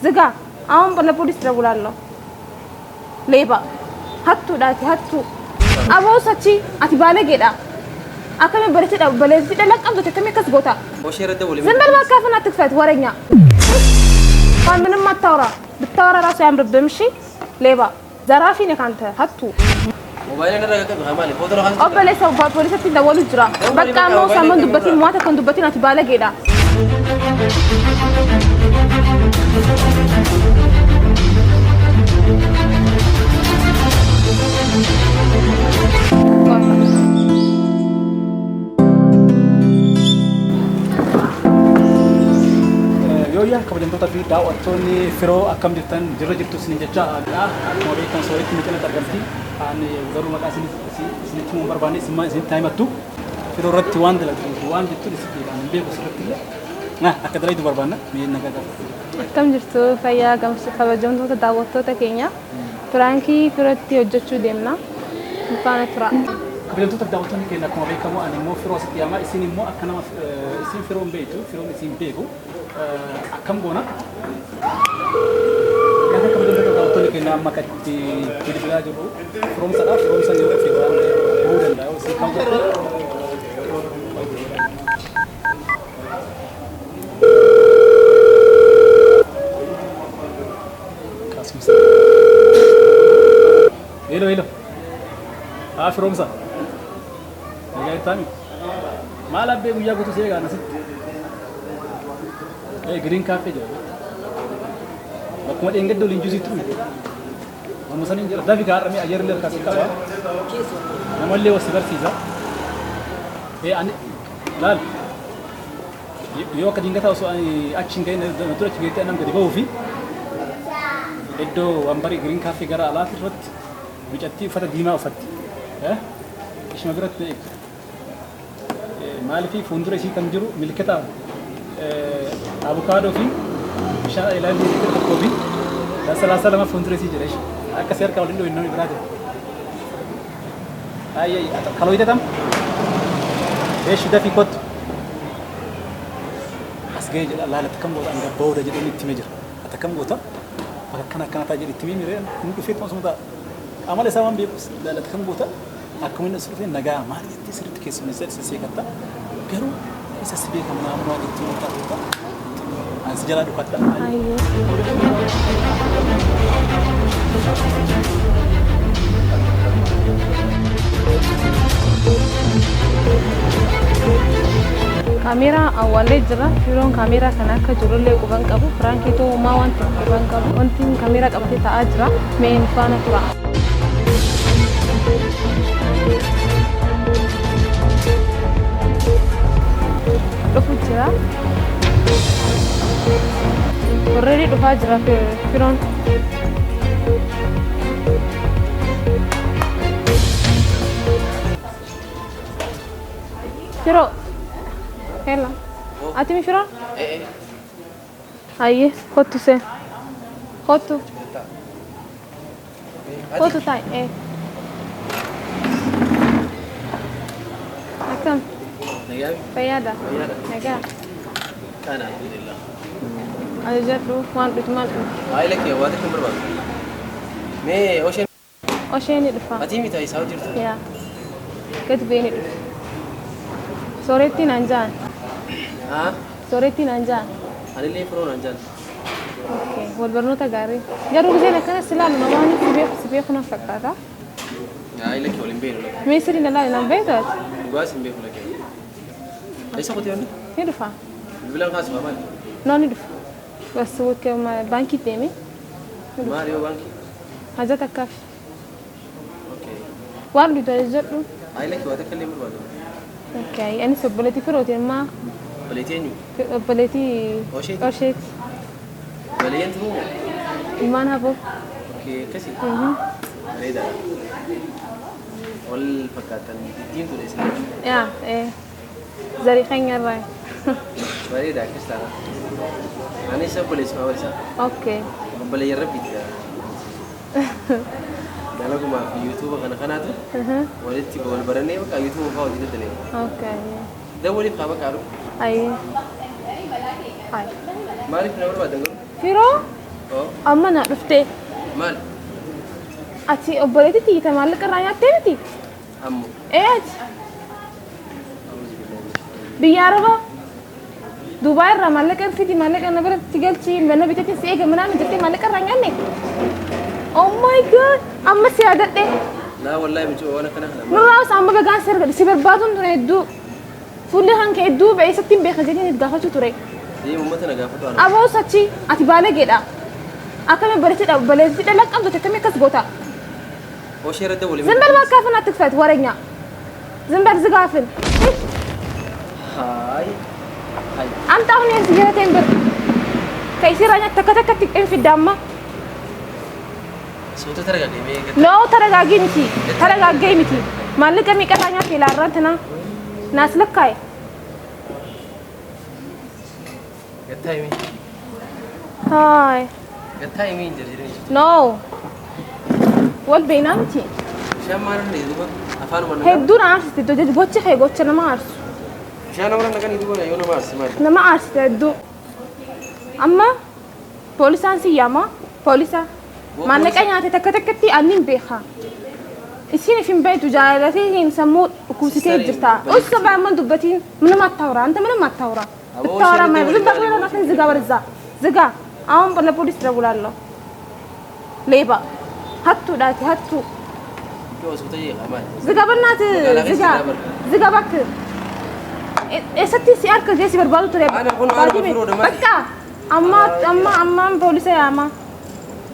ዝጋ። አሁን ለፖሊስ እደውላለሁ። ሌባ hattuudha ati hattuu. Aboo sachi ati baalageedha. Akkami obboleettii obboleettii dhala qabdu akkamii akkas goota? Oshee irra dawwali. ዝም በል እባክህ፣ አፍህን አትክፈት ወሬኛ። ምንም አታውራ፣ ብታወራ እራሱ አያምርብህም። እሺ ሌባ ዘራፊ ነህ አንተ hattuu. Moobaayilii irra qaqqabe haa maali? Footoo kaasuu. Obboleessa poolisatti dawwalu jira. Bakka ammoo samman dubbatiin mo'ata kan dubbatiin ati baalageedha. Yooyyaa kabajamtoota fi daawwattoonni firoo akkam jirtan jirra jirtu isin jecha dha. Akkuma beektan sooritti micinatti argamti. Ani garuu maqaa isinitti himuu hin barbaanne isin isinitti himattu. Firoo irratti waan dalagdu waan jettu isin beekan hin beeku sirriitti illee. Na akka dalagdu barbaanna mee nagaa gaafadhu. Akkam jirtu fayyaa kabajamtoota daawwattoota keenya. Piraankii firatti hojjechuu deemna. Faana tura. Kabajamtoota fi daawwattoonni keenya akkuma beekamu ani immoo firoo asitti yaama isin immoo akka nama isin firoon beektu firoon isin beeku akkam goona. Gaafa kabajamtoota daawwattoonni keenya amma akka itti bilbilaa jirru firoomsadha. Firoomsa yoo dhufe waan bu'uu danda'a. Isin kam godhu? Kaasumsa. Hello, hello. Haa firoomsa. Nagaa jirtaami? Maal abbee guyyaa guutuu si eegaan asitti? Ee Green Cafe jira. Bakkuma dheengadda waliin juusiitti dhufe. Amma saniin jira. Dafi gaarramee ayyarri illee harkaa si qaba. Namallee wasi barsiisa. Ee ani laal. Yoo akka dingataa osoo ani achi hin gahin na dura achi geettee anam gadi bahuu fi iddoo wambarii Green Cafe gara alaati irratti mucattii uffata diimaa uffatti. Ishuma biratti na eegdu. Maaliif fuuldura ishii kan jiru milkita abukaadoo fi bishaan ayilaandii liitira tokkoo fi lasalaasaa lama fuuldura ishii jira. Akka si harkaa waliin dhoohin namni biraa jira. Ayyee kaloo hidhatam. Eeshi dafii kottu. As ga'ee jedha laala akkam goota an gabba'uudha jedhee itti himee jira. Ati akkam goota bakka akkana akkana ta'a jedhee itti himee miree inni dhufee osuma ta'a. Amala isaa waan beekus laala akkam goota akkuma inni as dhufee nagaa maal jettee sirriitti keessummeessee isa seekatta. Garuu isa si beekamu naannoo jettee waan taatu ani si jalaa dhukadha. Ayyee. Kaameeraa awwaallee jira. Firoon kaameeraa kana akka jirullee quban qabu. Piraankii ta'uu waan ta'e quban qabu. Wanti kaameeraa qabatee taa'aa jira. Mee nu faana tura. Dhufu jira. Already dhufaa jira firoon. Firoo. Hello. Ati mi firoon? Ee. Ayyee kottu seen. Kottu. Kottu taa'i. Ee. Akkam? Nagaa. Fayyaadha? Fayyaadha. Nagaa. Kana alhamdulillah. Ajajadhu waan dhutu maal dhutu? Haa lakkee waan takka hin barbaadu. Mee osheen Oshee ni dhufa. Ati miti isaa jirtu? Yaa. Gadi bu'ee ni dhufa. Soorettiin naan ja'an. Haa? Soorettiin naan ja'an. Anillee firoo naan jaan. Okay. Wal barnoota gaarii. Garuu giseen akkana si ilaalu namoonni si beeku si beeku na fakkaata. Haa lakkee waliin beeknu lakkee. Mee sirrii na ilaali nan beektu ati? Dhugaas hin beeku lakkee. Eessa qotee wanni? Ni dhufa. Bilbilaan kaasuma maali? No ni dhufa. Bas baankii deeme. Maali yoo baankii? Haja takkaaf. Okay. Waan dhutu ajajadhu. Haa lakkee waan takka illee hin barbaadu. Okay. Anis obboleettii firooti ammaa. Obboleettii eenyu? Obboleettii Osheeti? Osheeti. Obboleeyyan turuu moo? Ilmaan haboo. Okay, akkasii. Bareedaadha. Wal fakkaatan diddiimtuudha isin. Yaa ee. Zarii keenya irraa. Bareeda akkas taana. Anis obboleessuma walisaa. Okay. Obboleeyyan rabbiiti gaa. Dalagumaa fi yuutuuba kana kanaatu walitti wal barannee bakka yuutuuba fa'aa hojii daddalee. Okay. Dawwaliif haa bakka dhufu. Ayyee. Ayi. Maaliif na barbaadan garuu? Firoo Oo. amma na dhuftee Maal? ati obboleetti tiyyita maallaqa irraa nyaattee miti? Ammoo. Ee ati biyya Arabaa Dubaay irraa maallaqa fidi maallaqa na biratti galchi mana bitatiin si eega manaa jettee maallaqa irraa nyaanne. Oh my God, amma si yaadadhe. Laa wallaahi micoo waan akkana kana. Nurraa osoo amma bagaan si argadhe si barbaaduun ture hedduu. Fuulli kan kee hedduu ba'ee isatti hin beeka jedheen itti gaafachuu ture. Deemu uummata na gaafatu ana. Aboo sachi ati baalageedha. Akkami obboleetti dhala qabdu akkamii akkas goota? Oshee irratti waliin. ዝም በል እባክህ አፍህን አትክፈት ወሬኛ። ዝም በል ዝጋ አፍህን። Haay. Haay. አምጣ አሁን የእህቴን ብር ከኢሲራኛ ተከተከት እንፊዳማ Suuta taragaagee ኖ ተረጋጊ miti ተረጋገይ miti maallaqa meeqarraa nyaatte ilaarraan tana naas lakkaa'e Gattaa himee. haay Gattaa himee hin jirjirin. no wal beeynaa miti Bishaan maal irra duuba afaan nama. hedduu na aarsite gochi kee gocha nama aarsu Bishaan nama naqanii duuba yoo nama aarsi maali? nama aarsite hedduu amma poolisaan si yaama poolisa maallaqa nyaate takka takkatti annin beeka isin if hin beektu jaalatii sammuu dhukkubsitee jirta ussa baay'ee dubbatiin ምንም አታውራ አንተ ምንም አታውራ ብታወራ ማለት ዝም በል አፍህን ዝጋ በርዛ ዝጋ አሁን ለፖሊስ እደውላለሁ ሌባ hattuudha ati hattuu Iddoo suuta jeeqa maali? ዝጋ በእናትህ ዝጋ ዝጋ እባክህ eessatti si harka jee si barbaadu ture Ana kun ana firoo dha maali? በቃ amma amma ammaan poolisa yaama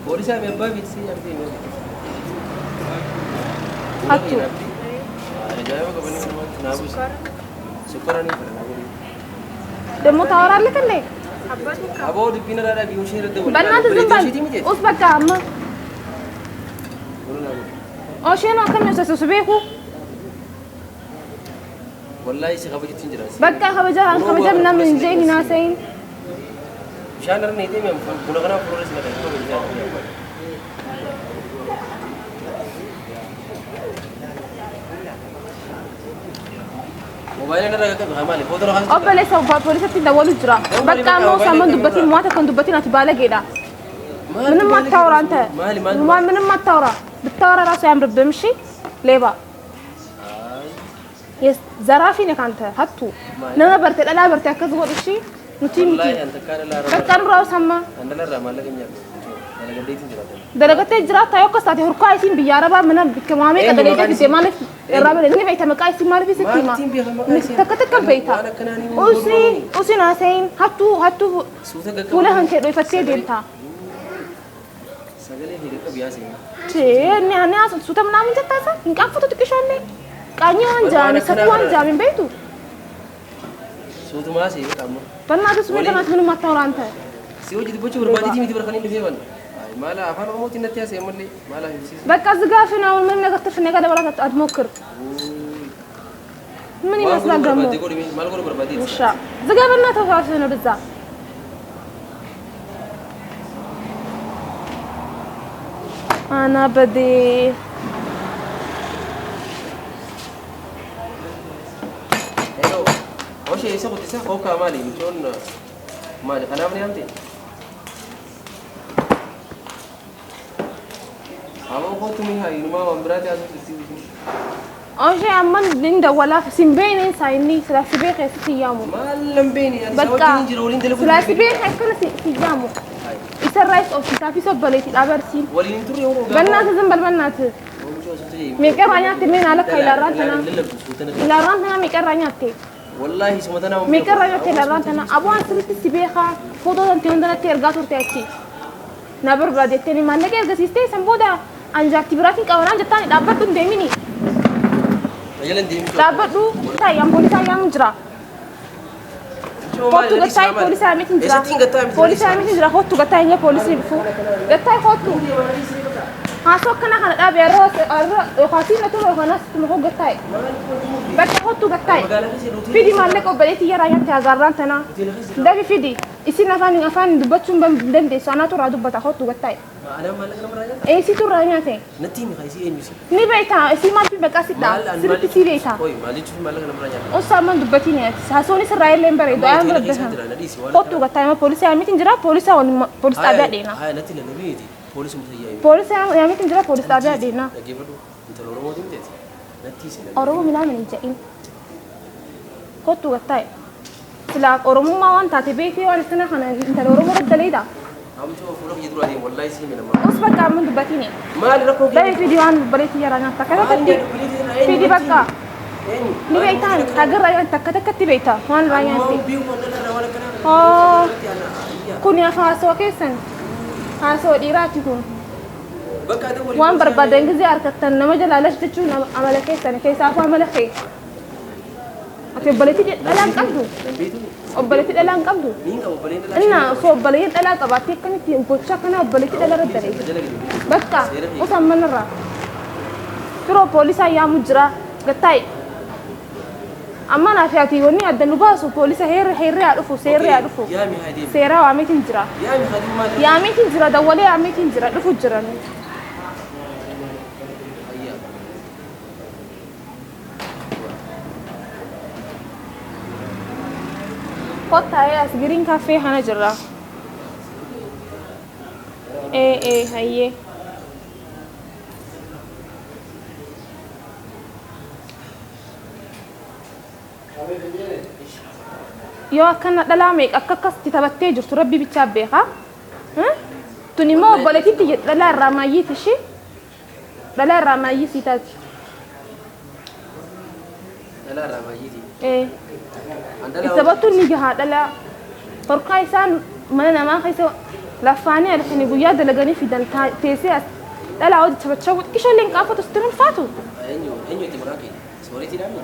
Poolisaa mi abbaa beeksisee yaamtee himee. Hattuu. Ajaa'iba qabanii naabuus. Sukkaara ni fedha naabuus. ደግሞ ታወራለህ እንዴ Aboo dubbiin irraa dhabii ishee irratti waliin. በእናትህ ዝም በል ኡስ በቃ amma osheen akkamii osoo beeku Wallaahi si kabajuutti hin jira. በቃ kabaja kabaja ምናምን እንጂ hinaasayin Bishaan irra neetee mi'a buna kanaa fuula si naqan. Moobaayilii irra qaqqabe haa maali? Footoo kaasuu. Obboleessa poolisatti dawwalu jira በቃ amma osoo amman dubbatiin mo'ata kan dubbatiin ati baalageedha ምንም አታውራ አንተ Maali maali? ምንም አታውራ ብታወራ ራሱ አያምርብህም እሺ ሌባ ዘራፊ ነህ አንተ hattu nama barte dhalaa barte akkas godhu እሺ nuti miti Wallaahi an takkaan irraa በቃ nurraa osamma an irraa maallaqa hin nyaatu. Dalagaddeetiin jiraatan. Dalagattee jiraata yoo akkas taate hurkaa isiin biyya arabaa mana bikka maamee Eenyu qadalee maqaan fidde isii? maaliif irraa bade ni beekta maqaa isii maaliif isitti hima Maaltiin beeka maqaa isii? takka takka beekta Waan akkanaa ni usii usii naasayin hattuu hattuu Suuta qaqqabu. fuula kan kee dhoyfattee deemta Sagalee fi qaqqabu yaasee. inni ani suuta ምናምን jettaasa hin qaanfatu xiqqishoollee qaanyii waan jaame safuu waan jaame hin beektu Suutumaa see beeka amma. በእናትህ ሱሜ በእናትህ ምንም አታውራ አንተ Si hojii dubbachuu barbaadeetii miti barkanii dhufee banna. Maala afaan Oromootiin natti haasa'e malee maala himsiisa. በቃ ዝጋ አፍህን አሁን ምንም ነገር ትርፍ ነገር ለማውራት አትሞክር ምን ይመስላል ደግሞ Maal godhu barbaadeeti? ውሻ ዝጋ በእናትህ አፍህን ወደዛ አና በዴ Hello. Oshee isa guddisa hookaa maali? Mucoon maali? Kanaaf ni hamte? Aboo kootu mi haa inumaa waan biraati haasuu jirti. Oshee amman እንደወላፍ ሲምቤኔን ሳይኒ ስላሲ ቤ ሲያሙ Maal lambeeni ani isa በቃ wajjin jira waliin dalaguu. ስላሲ ቤ ከነ ሲያሙ ይሰራይስ ኦፍ ታፊሶ በለይቲ ዳበርሲ Waliin hin turre yeroo በእናትህ ዝም በል በእናትህ meeqa nyaate mee naala ka ilaarraan tana ilaarraan tana meeqa nyaate Wallaahi suma tanaa meeqa nyaate ilaarraan tana abu'aan sirriitti si beekaa footoo tanti hundanatti ergaa turte achi na barbaadettee maallaqa ergasiistee san booda anjaatti biraatiin qabanaan jettaan dhaabbadhu hin deemini Jalan deemtu. dhaabbadhu taayyaan poolisaa yaamu jira kottu gattaa'e poolisaa miti jira Eessattiin gattaa'e miti? poolisaa miti jira kottu gattaa'e hin poolisii dhufu gattaa'e kottu haasoo akkana kana dhaabe har'a har'a yookaan siin na tuma yookaan as tuma koo gattaa'e bakka kottu gattaa'e fidi maallaqa obboleettii yaraa nyaate hagaarraan tana dafi fidi Isin afaan dubbachuu hin dandeessu. Anaatu irraa dubbata. Kottu gattaa'e. Anaan maallaqa namarraa nyaata? Eessitu irraa nyaate? Natti himi isii eenyu si? Ni beektaa isii maaltu maqaa si Maal dha? an Sirriitti maal sii beektaa? Oi maal jechuun maallaqa namarraa nyaata? Osoo amman dubbatiin ati haasawni sirraa illee hin bareedu. Amma Ayaan hoteela bira keessa jira, na dhiisi, waan Kottu gattaa'e ma poolisii yaamitiin jira poolisa waliin poolis xaabiyaa deena. Haya natti lallabiiti. Poolisuma tayyaa himi. Poolisa yaamitiin jira poolis xaabiyaa deena. Dhaggeeffadhu. Intala Oromootiin teeti. Natti isin. Oromoo minaamin hin jedhin. Kottu gattaa'e. Silaa Oromummaa waan taate beekee waan akkana kana intala Oromoo daddaleedha. Ammoo fuula kiyya dura adeemu wallaahi si himi namaa. Us bakka amman dubbatiin. Maali rakkoo kee? Baay'ee fidii waan baleetti yaraa nyaata. Takka takkatti fidii bakka. Eenyu? Ni beektaan hagarraa nyaata takka takkatti beekta waan irraa Ammoo nyaatti. biyyuu waan dhala waan akkanaa. Oh. Kuni afaan haasawaa keessan haasawaa dhiiraati kun. Bakka ati waliin Waan barbaadan gisee harkattan nama jalaa jechuun amala keessan keessaafuu amala kee. Ati obboleettii dhalaa hin qabdu. Dambiitu Obboleettii dhalaa hin qabdu. niin qaba obboleen dhalaa. Inna osoo obboleeyyiin dhalaa qabaattee akkamitti gocha akkanaa obboleettii dhala irra daleessa. Jala gadi. Bakka osoo manarraa. Firoo poolisaa yaamu jira gattaa'e. Amma naaf ati wanni adda nu baasu poolisa heerri heerri haa dhufu seerri haa dhufu. Yaami haa deemu. Seeraa waameetiin jira. Yaami haa deemu maal? Yaameetiin jira dawwalee yaameetiin jira dhufu jira. Ayyaa. Kottaa'ee as giriin kaaffee kana jirra. Ee ee hayyee. Yoo akkana dhalaa meeqa akka akkasitti taphattee jirtu rabbi bichaa beekaa. Tun immoo obboleettiitti dhalaa irraa maayyiiti ishee. Dhalaa irraa maayyii sii taati. Dhalaa irraa baay'eeti. Ee. An dhalaa Itti ni gahaa dhalaa. Horkaa isaan mana namaa keessa lafaanii halkanii guyyaa dalaganii fidan teessee as dhalaa hojii taphachaa xiqqishoollee hin qaafatu sitti ulfaatu. Eenyu eenyu itti maqaa kee? Sooretiidhaan mi?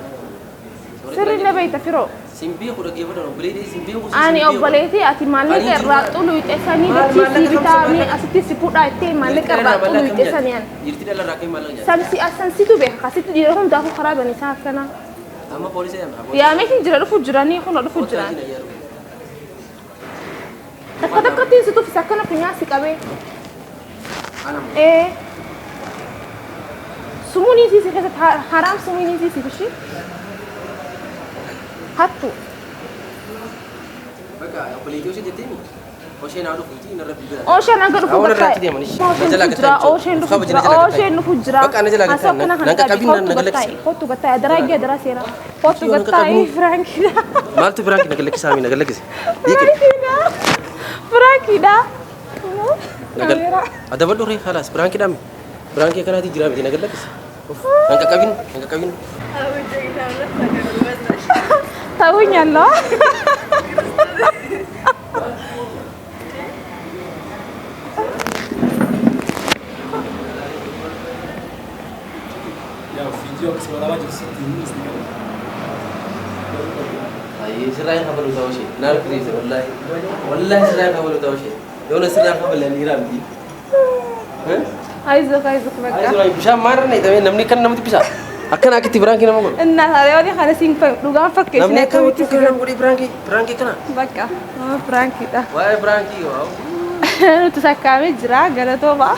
Sirri na beekta firoo. Sin beeku dhaggeeffadhu obboleettii sin beeku. Ani obboleettii ati maallaqa irraa xuluuxee sanii dachii sii bitaa mee asitti si fuudhaa jettee maallaqa irraa xuluuxee sanii ani. Jirti dhala irraa kee maallaqa nyaata. Sansi sansitu beeka kasitti dhiira hundaafuu karaa bani isaan akkanaa. Amma poolisii yaami. Yaameetiin jira dhufu jiranii kun dhufu jiran. Takka takkatti si tuffisa akkana funyaa si qabee. Ana Ee. Sumuun isii si keessatti haraam sumuun isii si fishi. Hattu. Bakka obboleettii osoo jettee mi? Oshee naa dhufuuti narra bilbila. Oosheen hanga dhufu Awwa bakka. irratti deeman ishee. Oosheen Na jalaa dhufu jira. gataa Oosheen dhufu Kabaja na jira. jalaa gataa. Oosheen dhufu jira. Bakka na jalaa gataa. Haasoo akkana Nan kan qaqqabin qabi. na Kottu galaksisa. gattaa'e. Kottu gattaa'e. Adaraa eegee adaraa seera. Kottu Yoo nan gattaa'e. qaqqabin. Firaankiidha. Maaltu biraanki na galaksisaa mi na galaksise? Firaankiidha. Firaankiidha. Kaameeraa. Adabadhu ree khalaas biraanki dhaami. Biraankii akkanaatii jira miti na galaksise. Nan qaqqabin nan qaqqabin. Ta'uunyaaloo. Yaa viidiyoo akkasii waraabaa jirtu sitti himuu ni qaba. Ayi sirraa hin kafalu ta'uu ishee. Na harkisiise wallaahi. Wallaahi sirraa hin kafalu ta'uu ishee. Yoona sirraa hin kafalle ni hiraa miti. Ayizok ayizok bakka. Bishaan maal irra hidhamee namni kan namatti bisa. Akkana akkitti biraankii nama godhu. Innaa taatee kana siin dhugaan Namni fakkeessine akkamitti akkamitti akkana nama godhee biraankii biraankii kana. Bakka nama firaankiidha. Waa'ee biraankii waaw. Nuti sakkaamee jira galatooma.